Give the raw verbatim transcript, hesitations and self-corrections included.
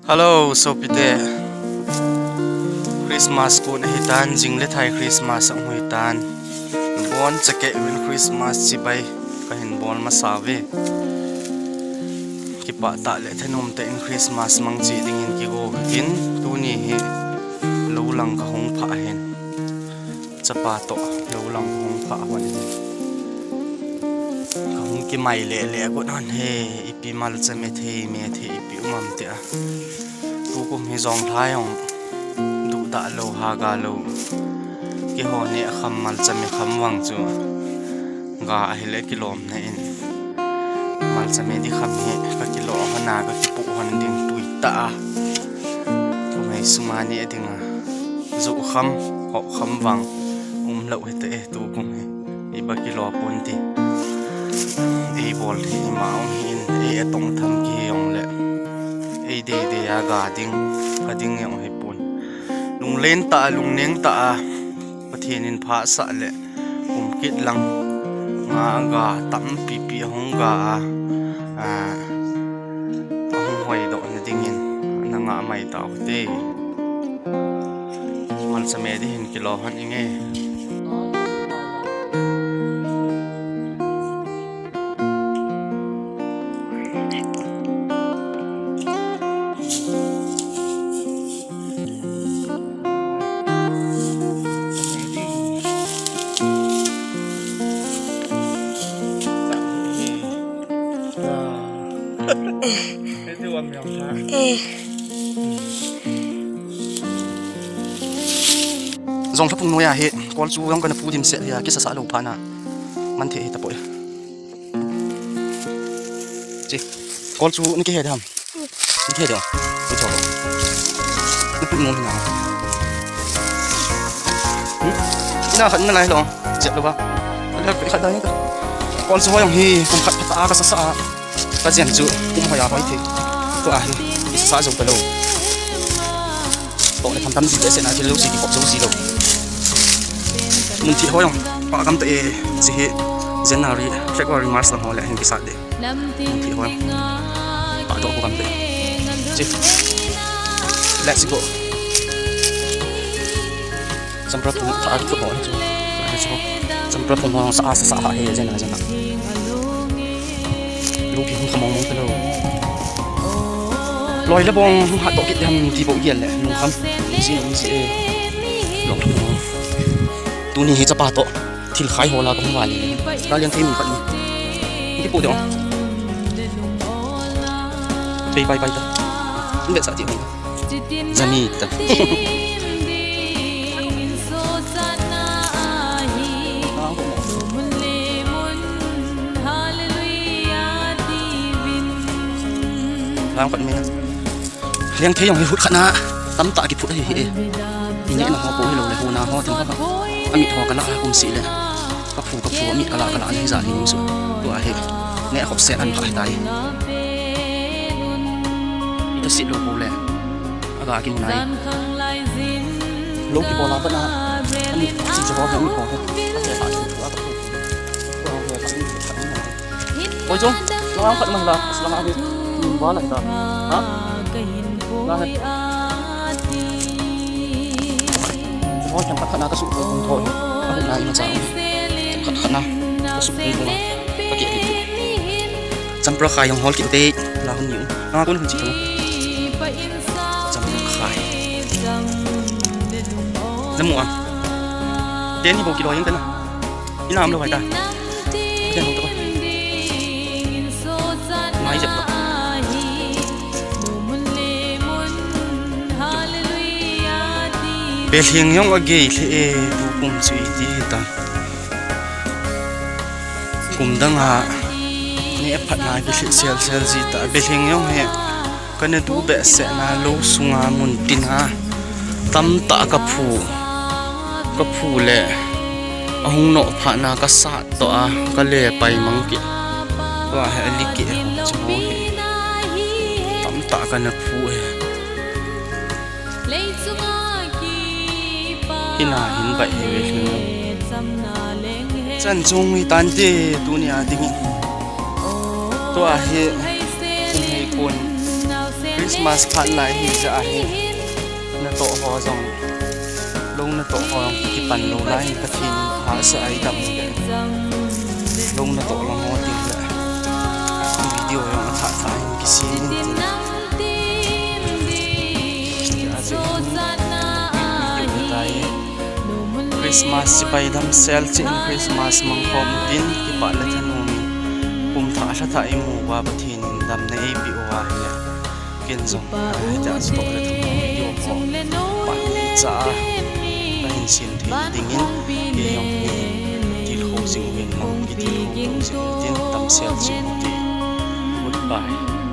Hello, sopite. Christmas kon ahitan, jing le thai Christmas ahung hitan. Bon chakei uvin Christmas chibai kahin bol masa uve. Kipah tah le thanom tah in Christmas mang cheh dingin kigo uhitin, tuni hi lou lang kahung phah ahin. Chapa toh lou lang kahung phah hon ahin. Kahung kimai lele got hon e, ipi malcha me thei, me thei ipi um am tia. Tukum hi jong lha jong duhdah lou, haga lou. Keiho neh kham malcha me kham vang chu ga ahile kilomna in. Malcha me di kham hi kakilo hon a, kakipoh hon ding tui tah a. Thungai sunga neh dinga. Joh kham, hoh kham vang umlou hite e tukum hi. Iba kilo ponte. Ei bol hi ima um hin, ei atong tham kihi jongle, ei deidei a ga ding, ga ding jong hipon. Lunglen tah a, lungneng tah a Pathen in phasah le, kum kit lang nga ga tampipi ahung ga a, a, ahung hoidoh na dingin ana ngah mai tau hite. Malcha me di hin kilo hon inge. Jong lha phung noiya hi, kol chu jong kana pu dimset hi a, kisasa lou phat na man thei hi tapoi. Chi, kol chu na kihe dam. Na kihe dam. Ni cho. Na pu nom na. Hmm? Ina khat na lai lo. Jep lo ba. Ala khat dai ka. Kol chu jong hi, kum khat phat a kasasa. Kajen chu kum hoiya hoi thei. Tua hi, kisasa jou talou. Toh le tham tham ji le sena thil jouse kikop jouse lou. Mun thih ho jong pah gam tah e, chi hi January, February, March lang ho le hin kisat de. Mun thih ho jong pah doh ho gam tah e. Chi. Let's go. Champra phung tha a kiphut ho hi chu. Hi chu. Champra phung ho sa a sa sa ha hi jen a jen a. Lungpi hung khamong mong talou. Loi le bong hung hat toh kit ham ti bou gel le lungkham. Lungsi lungsi e. Loi le bong. Tuni hi chapa toh thil khai ho la kahung vale. Ka liang thei mun khat ni. Kipu de ong. Pei pai pai ta. Be sa ti hung. Jami ta. Lang khat me. Liang thei jong hi hut khat na tamtah kiphut ahi hi e. Ineh na ho po hilou le huna ho thim ho. Amit ho kala kum si le. Kaphu, kaphu, amit kala, kala, ni ja ni su. Tua hi. Neh khop set an pha hi tai. Ita sit lou ko le. Aga kimu nai. Lou kibol a pat na. Amit si jo ho, amit ho. Ate sa chu, tua kaphu. Tua ho, tua ho, tua ho. Oi, jong, lang khat mai la, lang a hi. Ba la ta. Ha? La he. Oi, khat khat na kasu ko ko. Ahu na ima cha. Khat khat na kasu ko ko. Ka ke. Champra khai jong hol kit te. La hun ni. Na ko hun chi ta. Champra khai. Namu a. Teni bou kilo jeng tena. Ina am lou vai ta. Teni bou ta. Mai jep ta. Belhing jong agei lheh e, tukum chu iti hita. Kum dang a neh phat na kilhit sel sel ji ta. Belhing jong hi kana du behseh na lou sunga mun tin a tamtah kaphu, kaphu le ahung noh phat na kasat toh a kale pai mang kit. Tua hi ali keh chu hi. Tamtah kana phu e. Hina hin bai he ve hin. Chan chung hi tante tunia dingin. Tua hi kum hi kun. Christmas phat lai hi jeh a hi, natoh ho jong, lou natoh ho jong kipan lou lai in Pathen in hahsa a eidam u le, lou natoh lang ho ding le video jong athah thah in kisem in tin. Ajeh hi video hitai. Christmas chibai damsel cheh in Christmas mangkhom utin, kipah le thanom in kum thah lha thah imu uva Pathen in damna eipeh uva ahile, ken jong hitia chu toh le thanom video ho pan neocha a kahin sem thei dingin, kei jong hi tilkhou jing uvin lang, kitilkhou lou jing utin, damsel cheh u hite. Goodbye.